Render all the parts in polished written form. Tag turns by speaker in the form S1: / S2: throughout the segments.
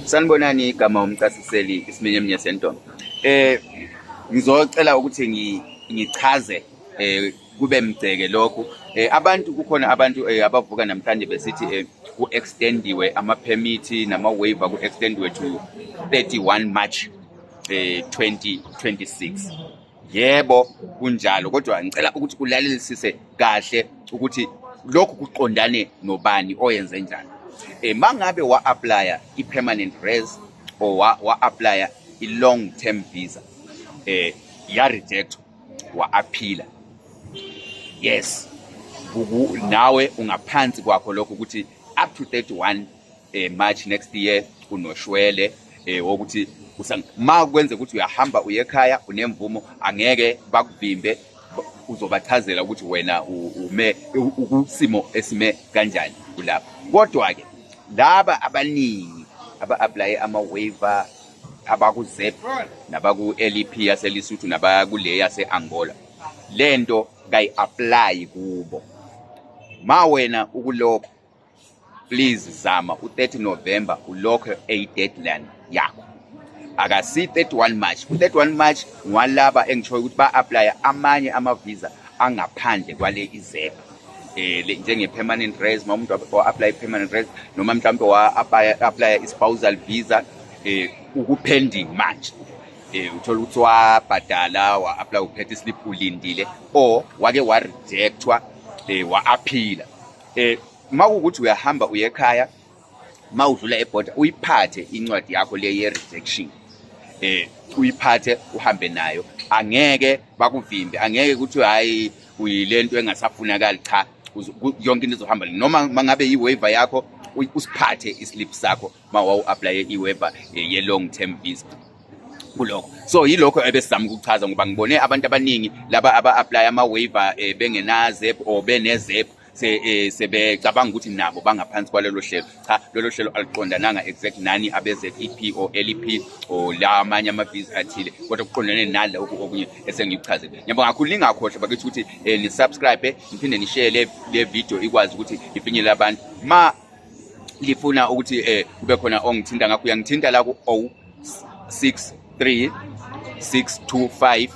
S1: Sanibonani, igama umcasiseli isiminyeminya sentombi. Ngizocela ukuthi ngichaze kube mgceke lokhu. Abantu kukhona abantu abavuka namhlanje besithi ku-extendiwe ama-permit nama-waiver, ku-extendiwe to 31 March 2026. Yebo, kunjalo, kodwa ngicela ukuthi ulalelisise kahle ukuthi lokhu kuqondane nobani oyenze njani. Mangabe wa-applya i-permanent res or wa-applya i-long term visa, ya reject, wa-appeala, yes, nawe ungaphansi kwakho lokho ukuthi up to 31 March next year unoshwele wokuthi ma kwenze ukuthi uyahamba uye ekhaya unemvumo, angeke bakuvimbe. Uzobachazela ukuthi wena ume ukusimo esime kanjani kulapho. Kodwa-ke laba abaningi aba-applye ama-waiver abaku-ZEP nabaku-LEP yaseLesotho nabakule yase-Angola, lento kayi-apply kubo. Ma wena ukulokho, please zama u-30 November ulokho eyi-deadline yakho, akasi 31 March. U-31 March ngwalaba engishoyo ukuthi ba-applya amanye ama-visa angaphandle kwale i-ZEP, njenge-permanent res. Uma umuntu wa-apply permanent res noma mhlawumbe wa-apply i-spousal visa, uku-pending manje, uthola ukuthi wabhadala, wa-apply, uphethe islip, ulindile, or wake wa-rejectwa, wa-appeala. Uma kuwukuthi uyahamba uye ekhaya, uma udlula ebhoda uyiphathe incwadi yakho le ye-rejection, uyiphathe uhambe nayo, angeke bakuvimbe, angeke ukuthi hayi, uyilento engasafunakali. Cha, yonke into izohamba. Noma mangabe i-waiver yakho, usiphathe islip sakho ma wawu-applye i-waiver ye-long term visa kulokho. So yilokho ebesizama ukuchaza, ngoba ngibone abantu abaningi laba aba-apply ama-waiver bengena-ZEP or bene-ZEP, sebecabanga ukuthi nabo bangaphansi kwalelo hlelo. Cha, lolo hlelo aluqondananga exact nani abe-ZEP or LEP or la amanye ama-visa athile, kodwa kuqondane nalokhu okunye esengikuchazile. Ngiyabonga kakhulu. Ningakhohlwa bakithi ukuthi ni-subscribe, niphinde ni-share le video ikwazi ukuthi ifinyelele abantu. Ma lifuna ukuthi kube khona ongithinta ngakho, uyangithinta la ku 063 625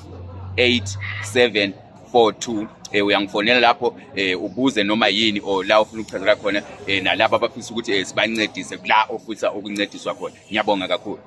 S1: 8742. Uyangifonela lapho, ubuze noma yini or la ufuna ukuchazela khona, nalabo abafisa ukuthi sibancedise la ofisa ukuncediswa khona. Ngiyabonga kakhulu.